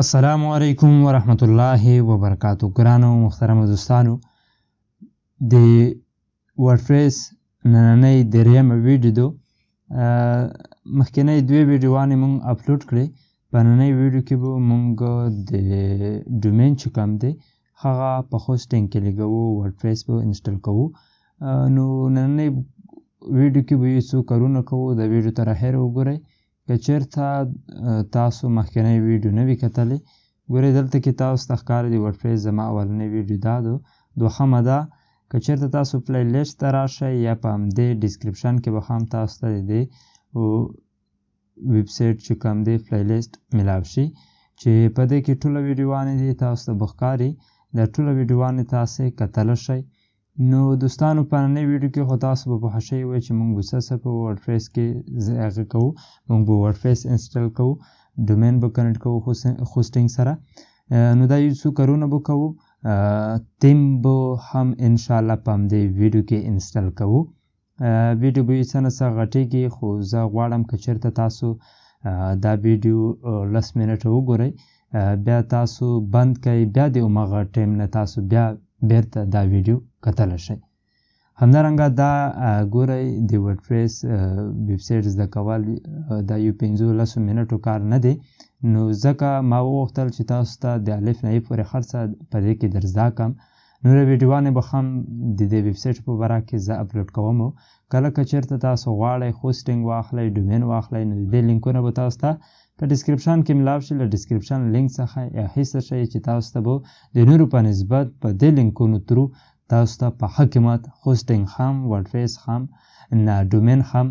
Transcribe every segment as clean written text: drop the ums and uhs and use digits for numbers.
السلام علیکم ورحمت الله وبرکاتو. ګرانو محترمو دوستانو، د ورډپریس نننۍ درېیمه ویډیو ده. مخکینۍ دوې ویډیوانې مونږ اپلوډ کړې. په نننۍ ویډیو کې به مونږ د domain چې کوم دی هغه په hosting کې لګوو، ورډپریس به install کوو. نو نننۍ ویډیو کې به یو څو کارونه کوو. د ویډیو تر اخره وګورئ. که چېرته تاسو مخکنۍ ویډیو نه وي کتلې، ګورئ دلته کې تاسو ته ښکاري د ورډپریس زما اولنۍ ویډیو دا ده. دوهمه ده، که چېرته تاسو playlist ته راشئ یا په همدې description کې به هم تاسو ته د دې ویبسایټ چې کوم دی playlist میلاو شي، چې په دې کې ټوله ویډیوانې دي تاسو ته به ښکاري. دا ټوله ویډیوانې تاسې کتلی شئ. نو دوستانو، په ننۍ ویډیو کې خو تاسو به پوه شوي وئ چې موږ به څه څه په ورډپریس کې هغه کوو. موږ به ورډپریس install کوو، domain به connect کوو hosting سره. نو دا یو څو کارونه به کوو. تیم به هم انشاءالله په همدې ویډیو کې install کوو. ویډیو به یې څه نه څه غټېږي، خو زه غواړم که چېرته تاسو دا ویډیو 10 منټه وګورئ، بیا تاسو بند کړئ، بیا د هماغه ټایم نه تاسو بیا بیرته دا ویډیو کتلی شئ. همدارنګه دا ګورئ د ورډپریس ویبسایټ زده کول دا یو 5-10 منټو کار نه دی. نو ځکه ما وغوښتل چې تاسو ته د الف نه ای پورې هر څه په دې کې در زده کړم. نورې ویډیوانې به هم د دې ویبسایټ په باره کې زه اپلوډ کوم. کله که چېرته تاسو غواړئ hosting واخلئ، domain واخلئ، نو د دې لینکونه به تاسو ته په description کې ملاو شي. له description link څخه اخیستی شئ چې تاسو ته به د نورو په نسبت په دې لینکونو through تاسو ته په ښه قیمت hosting هم، ورډپریس هم، نه domain هم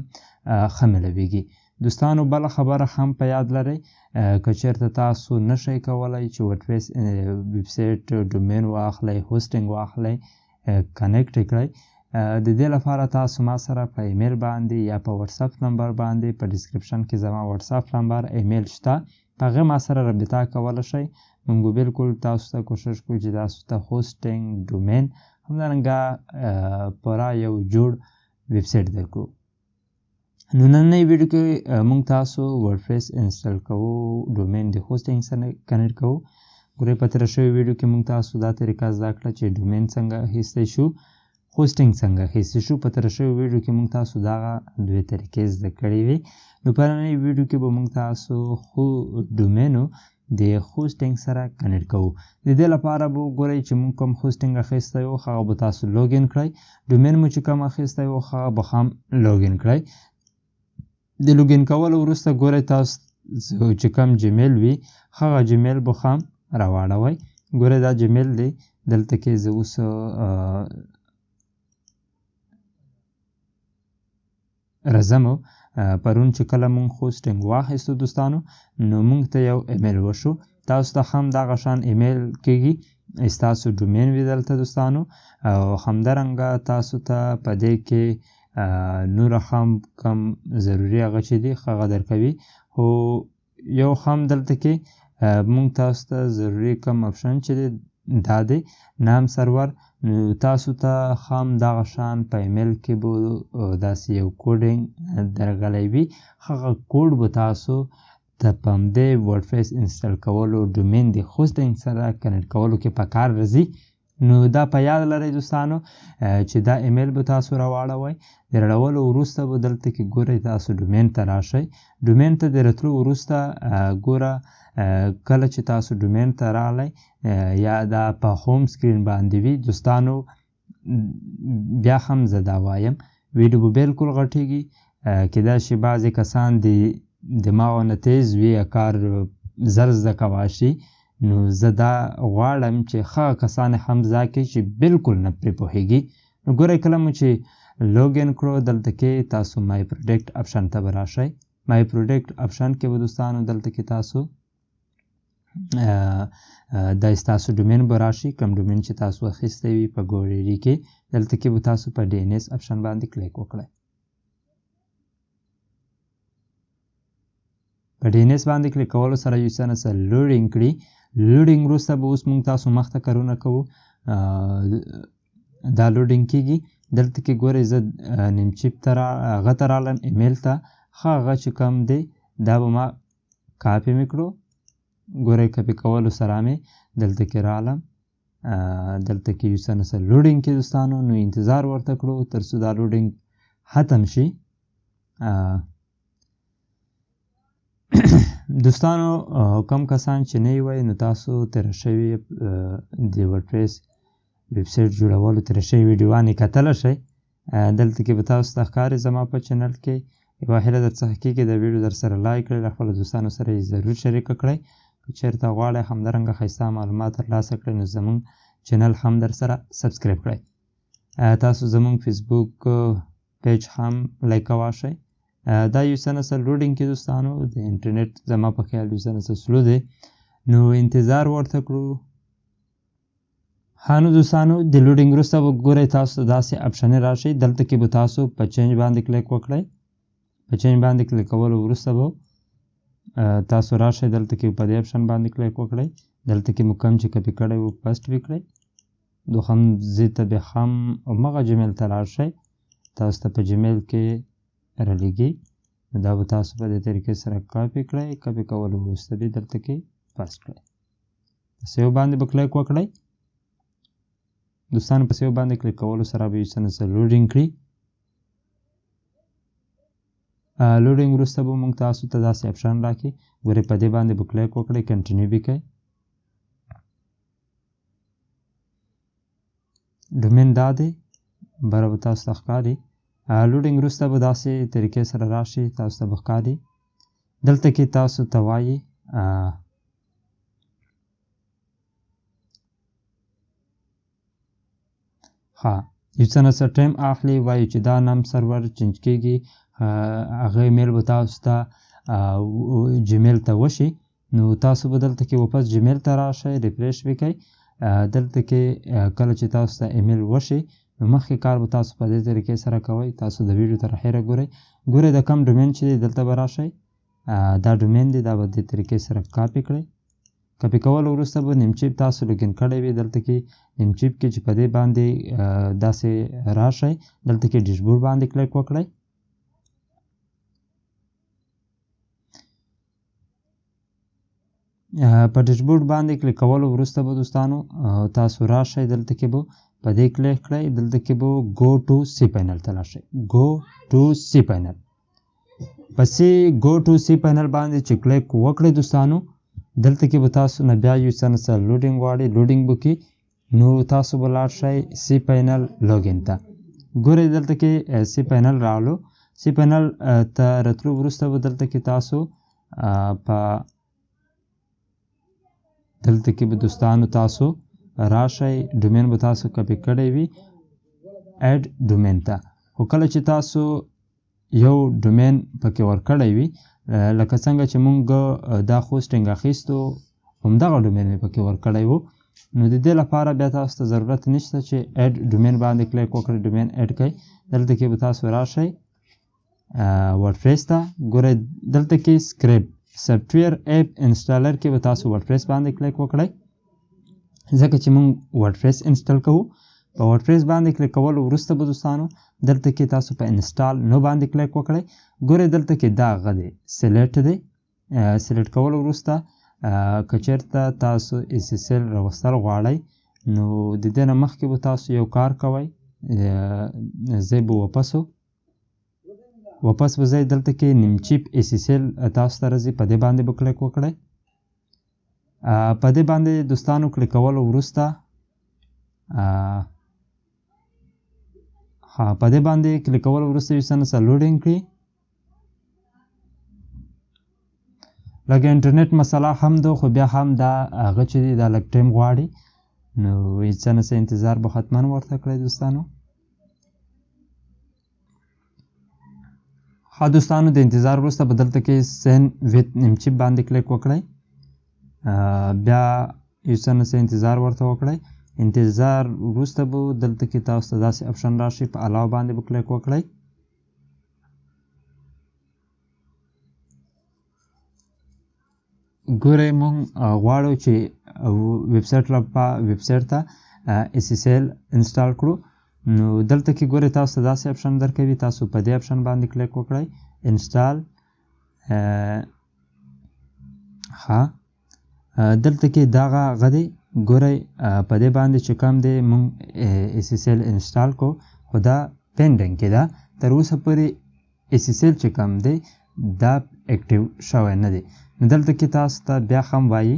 ښه میلاویږي. دوستانو، بله خبره هم په یاد لرئ، که چېرته تاسو نشئ کولی چې ورډپریس ویبسایټ domain واخلئ، hosting واخلئ، connect یې کړئ، د دې لپاره تاسو ما سره په ایمیل باندې یا په واتساپ نمبر باندې، په description کې زما واتساپ نمبر ایمیل شته، په هغه ما سره رابطه کولی شئ. موږ به بالکل تاسو ته کوشش کوو چې تاسو ته hosting، domain، همدارنګه پوره یو جوړ ویبسایټ درکړو. نو نننۍ ویډیو کې موږ تاسو ورډپریس install کوو، domain د hosting سره connect کوو. ګورئ په تېره شوې ویډیو کې موږ تاسو دا طریقه زده کړه چې domain څنګه اخیستی شو، hosting څنګه اخیستی شو. په تېره شوې ویډیو کې موږ تاسو دغه دوې طریقې زده کړې وې. نو په نننۍ ویډیو کې به موږ تاسو خو domain د hosting سره connect کوو. د دې لپاره به وګورئ چې موږ کوم hosting اخیستی و هغه به تاسو login کړئ، domain مو چې کوم اخیستی و هغه به هم login کړئ. د login کولو وروسته ګورئ تاسو چې کوم جیمیل وي هغه جیمیل به هم راواړوئ. ګورئ دا جیمیل دی، دلته کې زه اوس راځم. پرون چې کله مونږ hosting واخیستو دوستانو، نو مونږ ته یو ایمیل وشو. تاسو ته هم دغه شان ایمیل کیږي، ستاسو domain وي دلته دوستانو، او همدارنګه تاسو ته په دې کې نور هم کم ضروري هغه چې دي هغه درکوي. خو یو هم دلته کې مونږ تاسو ته ضروري کم option چې دی دا دی name server. نو تاسو ته هم دغه شان په ایمیل کې به داسې یو coding درغلی وي، هغه کوډ به تاسو ته په همدې ورډپریس install کولو، domain د hosting سره connect کولو کې په کار راځي. نو دا په یاد لرئ دوستانو چې دا ایمیل به تاسو راواړوئ. د راړولو وروسته به دلته کې ګورئ تاسو domain ته راشئ. domain ته د راتلو وروسته ګوره کله چې تاسو domain ته راغلی یا دا په home screen باندې وي دوستانو، بیا هم زه دا وایم ویډیو به بالکل غټېږي. کیدای شي بعضې کسان د دماغو نه تیز وي یا کار زر زده کوای شي. نو زه دا غواړم چې ښه کسان هم زده کړي چې بالکل نه پرې پوهېږي. نو ګورئ کله مو چې login کړو دلته کې تاسو my product option ته به راشئ. my product option کې به دوستانو دلته کې تاسو دا ستاسو domain به راشي، کوم domain چې تاسو اخیستی وي په ګوډي کې. دلته کې به تاسو په DNS option باندې کلیک وکړئ. په DNS باندې کلیک کولو سره یو څه نه څه loading کړي. loading وروسته به اوس موږ تاسو مخته کارونه کوو. دا loading کیږي. دلته کې ګورئ زه Namecheap ته هغه ته راغلم، ایمیل ته. هغه چې کوم دی دا به ما کاپي مې کړو، ګورئ کپي کولو سره مې دلته کې رالم، دلته کې یو څه نه څه loading کې دوستانو، نو انتظار ورته کړو تر څو دا loading ختم شي. دوستانو کم کسان چې نه وای نو تاسو تېره شوې د ورډپریس ویبسایټ جوړولو تېره شوې ویډیوانې کتلی شئ. دلته کې به تاسو ته ښکاري زما په چینل کې. یوه هیله در څخه کېږي دا ویډیو در سره لایک کړئ، له خپلو دوستانو سره یې ضرور شریکه کړئ. که چېرته غواړئ همدارنګه ښایسته معلومات ترلاسه کړئ نو زموږ چینل هم در سره subscribe کړئ. تاسو زموږ فیسبوک page هم لایک کوه شئ. دا یو څه نه څه loading کې دوستانو، د انټرنیټ زما په خیال یو څه نه څه slow دی، نو انتظار ورته کړو. ها نو دوستانو د loading وروسته به ګورئ تاسو ته داسې option راشي. دلته کې به تاسو په change باندې کلیک وکړئ. په change باندې کلیک کولو وروسته به تاسو راشئ دلته کې په دې option باندې کلیک وکړئ. دلته کې مو کوم چې کپي کړی و paste وکړئ. دوهم ځای ته به هم هماغه جیمیل ته لاړ شئ، تاسو ته په جیمیل کې رالیږي. دا به تاسو په دې طریقې سره کاپي کړئ. کاپي کولو وروسته به دلته کې paste کړئ. په save باندې به کلیک وکړئ. دوستانو په save باندې کلیک کولو سره به یو څه نه څه loading کړي. loading وروسته به موږ تاسو ته داسې option راکړي. ګورئ په دې باندې به کلیک وکړئ، continue به کړئ. domain دا دی، بره به تاسو ته ښکاري. loading وروسته به داسې طریقې سره راشي، تاسو ته به ښکاري. دلته کې تاسو ته وایي ها یو څه نه څه time اخلي، وایي چې دا name server change کېږي، هغه ایمیل به تاسو ته جیمیل ته وشي. نو تاسو به دلته کې واپس جیمیل ته راشئ، refresh وکړئ. دلته کې کله چې تاسو ته ایمیل وشي نو مخکې کار به تاسو په دې طریقې سره کوئ. تاسو د ویډیو تر اخره ګورئ. ګورئ د کم domain چې دی دلته به راشئ، دا domain دی، دا به دې طریقې سره کاپي کړئ. کاپي کولو وروسته به Namecheap تاسو login کړی وي. دلته کې Namecheap کې چې په دې باندې داسې راشئ، دلته کې dashboard باندې کلیک وکړئ. په dashboard باندې کلیک کولو وروسته به دوستانو تاسو راشئ، دلته کې به په دې کلیک کړئ. دلته کې به go to cPanel ته لاړ شئ. go to cPanel، پسې go to cPanel باندې چې کلیک وکړئ دوستانو، دلته کې به تاسو نه بیا یو څه نه څه loading غواړي، loading به کړي. نو تاسو به لاړ شئ cPanel login ته. ګورئ دلته کې cPanel راغلو. cPanel ته راتلو وروسته به دلته کې تاسو په دلته کې به دوستانو تاسو راشئ، domain به تاسو کپي کړی وي add domain ته. خو کله چې تاسو یو domain پکې ورکړی وي، لکه څنګه چې مونږ دا hosting اخیستو همدغه domain مې پکې ورکړی و، نو د دې لپاره بیا تاسو ته ضرورت نشته چې add domain باندې کلیک وکړئ، domain add کړئ. دلته کې به تاسو راشئ وردپریس ته. ګورئ دلته کې script software app installer کې به تاسو وردپریس باندې کلیک وکړئ، ځکه چې مونږ وردپریس install کوو. په وردپریس باندې کلیک کولو وروسته به دوستانو دلته کې تاسو په install now باندې کلیک وکړئ. ګورئ دلته کې دا هغه دی select دی. select کولو وروسته که چېرته تاسو SSL راوستل غواړئ نو د دې نه مخکې به تاسو یو کار کوئ، زه به واپس به ځئ دلته کې Namecheap SSL تاسو ته راځي، په دې باندې به کلیک وکړئ. په دې باندې دوستانو کلیک کولو وروسته ها په دې باندې کلیک کولو وروسته یو څه نه څه loading کړي. لږ انټرنیټ مسله هم ده، خو بیا هم دا هغه چې دی دا لږ time غواړي، نو یو څه نه څه انتظار به حتما ورته کړئ دوستانو. ها دوستانو د انتظار وروسته به دلته کې sign with Namecheap باندې کلیک وکړئ. بیا یو څه نه څه انتظار ورته وکړئ. انتظار وروسته به دلته کې تاسو ته داسې option راشي، په allow باندې به کلیک وکړئ. ګورئ مونږ غواړو چې ویبسایټ لپاره ویبسایټ ته SSL install کړو، نو دلته کې ګورئ تاسو ته داسې option درکوي، تاسو په دې option باندې کلیک وکړئ install. ها دلته کې دغه غدي ګورئ، په دې باندې چې کوم دی مونږ اس اس ایل انسټال کو، خو دا پینډینګ کې ده، تر اوسه پورې اس اس ایل چې کوم دی دا اکټیو شوی نه دی. نو دلته کې تاسو ته بیا هم وایي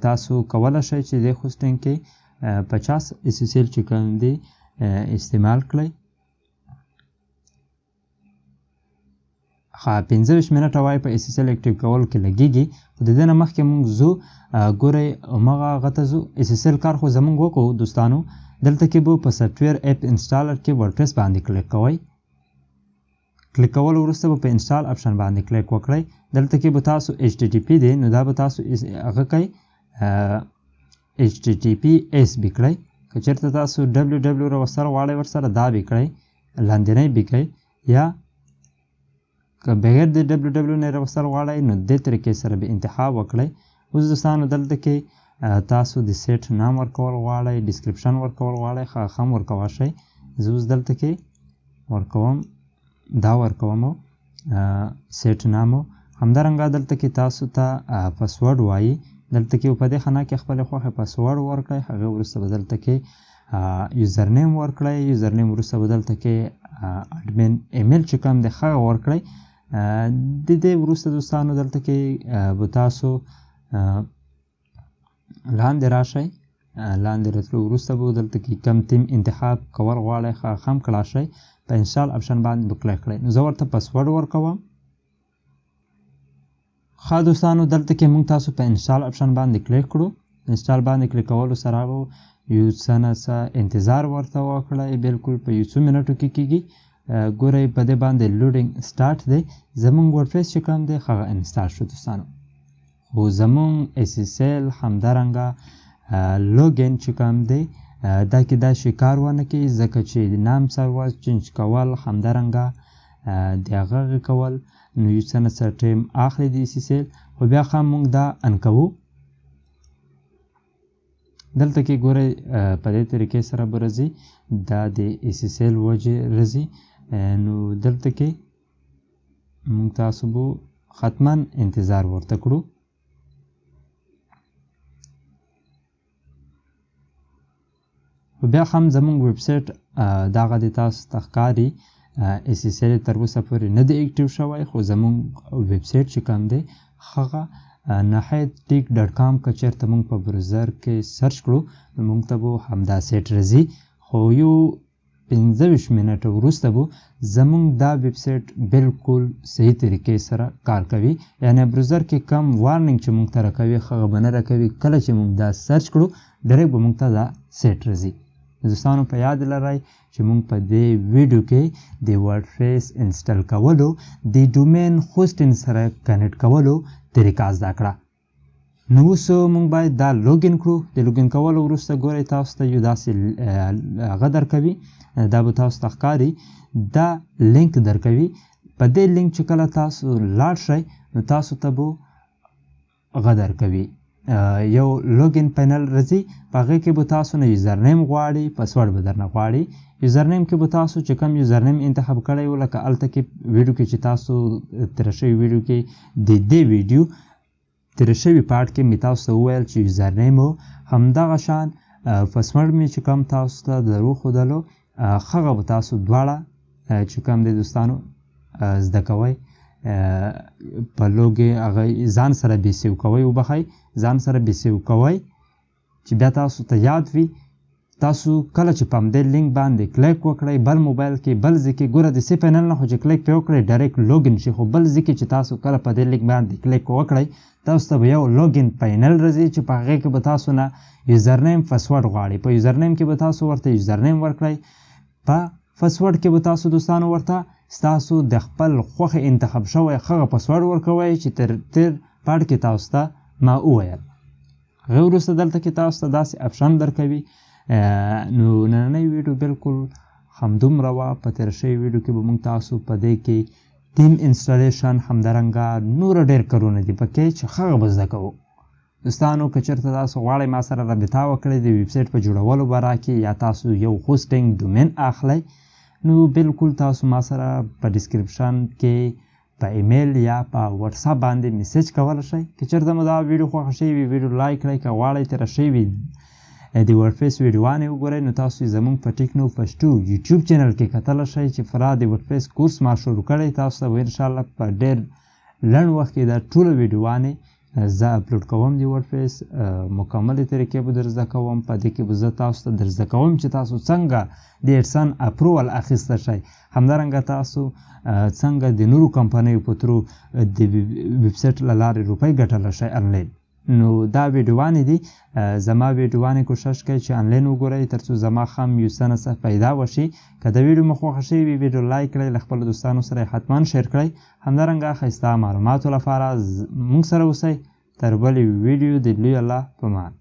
تاسو کولی شئ چې دې هوسټینګ کې 50 اس اس ایل چې کوم دی استعمال کړئ. ښه، 25 منټه وایي په اس اس ایل اکټیو کولو کې لګېږي، خو د دې نه مخکې مونږ ځو، ګورئ هماغه هغه ته ځو. اس اس ایل کار خو زمونږ وکړو دوستانو. دلته کې به په سافټویر اپ انسټالر کې ورډپریس باندې کلیک کوئ. کلیک کولو وروسته به په انسټال اپشن باندې کلیک وکړئ. دلته کې به تاسو ایچ ټي ټي پي دی، نو دا به تاسو هغه کوئ ایچ ټي ټي پي ایس به کړئ. که چېرته تاسو ډبلیو ډبلیو راوستل غواړئ ورسره دا به کړئ، لاندینی به کړئ، یا که بغیر د ډبلیو ډبلیو نه راوستل غواړئ نو دې طریقې سره به انتخاب وکړئ. اوس دوستانو دلته کې تاسو د سیټ نام ورکول غواړئ، ډسکرپشن ورکول غواړئ، هغه هم ورکولی شئ. زه اوس دلته کې ورکوم، دا ورکوم سیټ نامو. همدارنګه دلته کې تاسو ته پسورډ وایي، دلته کې په دې خانه کې خپلې خوښې پسورډ ورکړئ. هغې وروسته به دلته کې یوزرنیم ورکړئ، یوزرنیم وروسته به دلته کې اډمین ایمیل چې کوم دی هغه ورکړئ. د دې وروسته دوستانو دلته کې به تاسو لاندې راشئ. لاندې راتلو وروسته به دلته کې کوم تیم انتخاب کول غواړئ هغه هم کړای شئ. په انسټال اپشن باندې به کلیک کړئ. نو زه ورته پسورډ ورکوم. ښه دوستانو دلته کې موږ تاسو په انسټال اپشن باندې کلیک کړو. انسټال باندې کلیک کولو سره به یو څه نه څه انتظار ورته وکړئ، بالکل په یو څو منټو کې کېږي. ګورئ په دې باندې لوډینګ سټارټ دی. زمونږ ورډپریس چې کوم دی هغه انسټال شو دوستانو، خو زمونږ اس اس ایل همدارنګه لوګین چې کوم دی دا کې دا شي کار ونه کوي، ځکه چې نام سرور چینج کول همدارنګه د هغه کول نو یو څه نه څه ټایم اخلي د اس اس ایل، خو بیا هم موږ دا ان کوو. دلته کې ګورئ په دې طریقې سره به راځي، دا د اس اس ایل وجې راځي. نو دلته کې موږ تاسو به حتما انتظار ورته کړو. خو بیا هم زمونږ ویب سایټ دغه د تاسو ته ښکاري اس اس ایل تر اوسه پورې نه دی اکټیو شوی، خو زمونږ ویب سایټ چې کوم دی هغه ناهید ټیک ډاټ کام که چېرته مونږ په بروزر کې سرچ کړو نو مونږ ته به همدا سایټ راځي. خو یو 25 منټه وروسته به زمونږ دا ویب سایټ بالکل صحیح طریقې سره کار کوي، یعنی بروزر کې کم وارنینګ چې مونږ ته راکوي هغه به نه راکوي. کله چې مونږ دا سرچ کړو ډایرکټ به مونږ ته دا سایټ راځي. دوستانو په یاد لرئ چې مونږ په دې ویډیو کې د ورډپریس انسټال کولو، د ډومین هوسټینګ سره کنیکټ کولو طریقه زده کړه. نو اوس مونږ باید دا لوګین کړو. د لوګین کولو وروسته ګورئ تاسو ته یو داسې هغه درکوي، دا به تاسو ته ښکاري، دا لینک درکوي. په دې لینک چې کله تاسو لاړ شئ نو تاسو ته به هغه درکوي، یو لوګین پینل راځي. په هغې کې به تاسو نه یوزرنیم غواړي، پسورډ به درنه غواړي. یوزرنیم کې به تاسو چې کوم یوزرنیم انتخاب کړی و، لکه هلته کې ویډیو کې چې تاسو تېره شوې ویډیو کې د دې ویډیو تېره شوي پارټ کې مې تاسو ته وویل چې یوزرنیم و، همدغه شان پسورډ مې چې کوم تاسو ته در وښودلو هغه به تاسو دواړه چې کوم دی دوستانو زده کوئ. په لوګې هغه ځان سره بې سیو کوئ، وبخښئ، ځان سره بې سیو کوئ چې بیا تاسو ته یاد وي. تاسو کله چې په همدې لینک باندې کلیک وکړئ بل موبایل کې بل ځای کې، ګوره د سی پینل نه خو چې کلیک پرې وکړئ ډایرکټ لوګین شي، خو بل ځای کې چې تاسو کله په دې لینک باندې کلیک وکړئ تاسو ته به یو لوګین پینل راځي چې په هغې کې به تاسو نه یوزرنیم پسورډ غواړي. په یوزرنیم کې به تاسو ورته یوزرنیم ورکړئ، په پسورډ کې به تاسو دوستانو ورته ستاسو د خپل خوښې انتخاب شوی هغه پسورډ ورکوئ چې تر تېر پارټ کې تاسو ته ما وویل. هغې وروسته دلته کې تاسو ته داسې اپشن درکوي. نو نننۍ ویډیو بالکل همدومره وه. په تېره شوې ویډیو کې به موږ تاسو په دې کې تیم انسټالیشن همدارنګه نور ډېر کارونه دي پکې چې هغه به زده کوو. دوستانو که چېرته تاسو غواړئ ما سره رابطه وکړئ د ویب سایټ په جوړولو باره کې، یا تاسو یو هوسټینګ ډومین اخلئ، نو بالکل تاسو ما سره په ډسکرپشن کې په ایمیل یا په واتساپ باندې میسج کولی شئ. که چېرته مو دا ویډیو خوښه شوې وي، ویډیو لایک کړئ. که غواړئ تېره شوې د ورډپریس ویډیوانې وګورئ، نو تاسو یې زموږ په ټیکنو پښتو یوټیوب چینل کې کتلی شئ چې فرا د ورډپریس کورس ما شروع کړی. تاسو ته به انشاءالله په ډېر لنډ وخت کې دا ټوله ویډیوانې زه اپلوډ کوم. د ورډپریس مکملې طریقې به در زده کوم. په دې کې به زه تاسو ته در زده کوم چې تاسو څنګه د اډسن اپروول اخیستی شئ، همدارنګه تاسو څنګه د نورو کمپنیو په ترو د ویبسایټ له لارې روپۍ ګټلی شئ انلاین. نو دا ویډیوانې دي، زما ویډیوانې کوشش کوئ چې انلاین وګورئ ترڅو زما هم یو څه نه څه پیدا وشي. که د ویډیو مو خوښه شوې وي، ویډیو لایک کړئ، له خپلو دوستانو سره یې حتما شیر کړئ. همدارنګه ښایسته معلوماتو لپاره موږ سره اوسئ. تر بلې ویډیو د لوی الله په مان.